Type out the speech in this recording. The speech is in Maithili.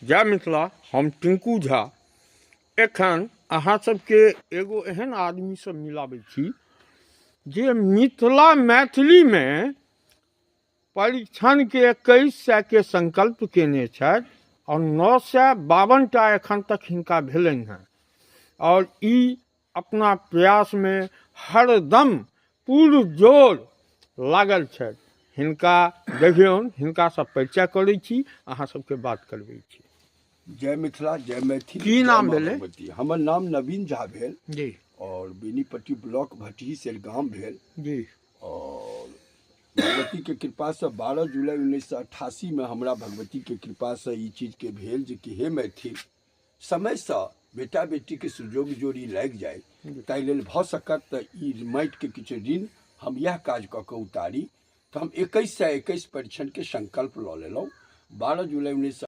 जय मिथिला। हम टिंकू झा एखन अहाँ सबके एगो एहन आदमीसँ मिलाबै छी जे मिथिला मैथिलीमे परीक्षणके 2100 के संकल्प केने छथि आओर 952 टा एखन तक हिनका भेलनि हेँ आओर ई अपना प्रयासमे हरदम पुरजोर लागल छथि। हिनका देखियौन, हिनकासँ परिचय करै छी, अहाँ सबके बात करबै छी। जय मिथिला, जय मैथिली। की जय नाम माँ भेलै? भगवती। हमर नाम नवीन झा भेल जी और बेनीपट्टी ब्लॉक भटही सेल गाम भेल जी और भगवती के कृपा से 12 जुलाई 1988 में हमरा भगवती के कृपा से ई चीज के भेल जे कि हे मैथिल, समयसँ बेटा बेटीके सुजोग जोड़ी लागि जाय ताहि लेल भऽ सकत तऽ ई माटिके किछु ऋण हम इएह काज कऽ कऽ उतारी। तऽ हम 2121 परीक्षणके संकल्प लऽ लेलहुँ 12 जुलाई 19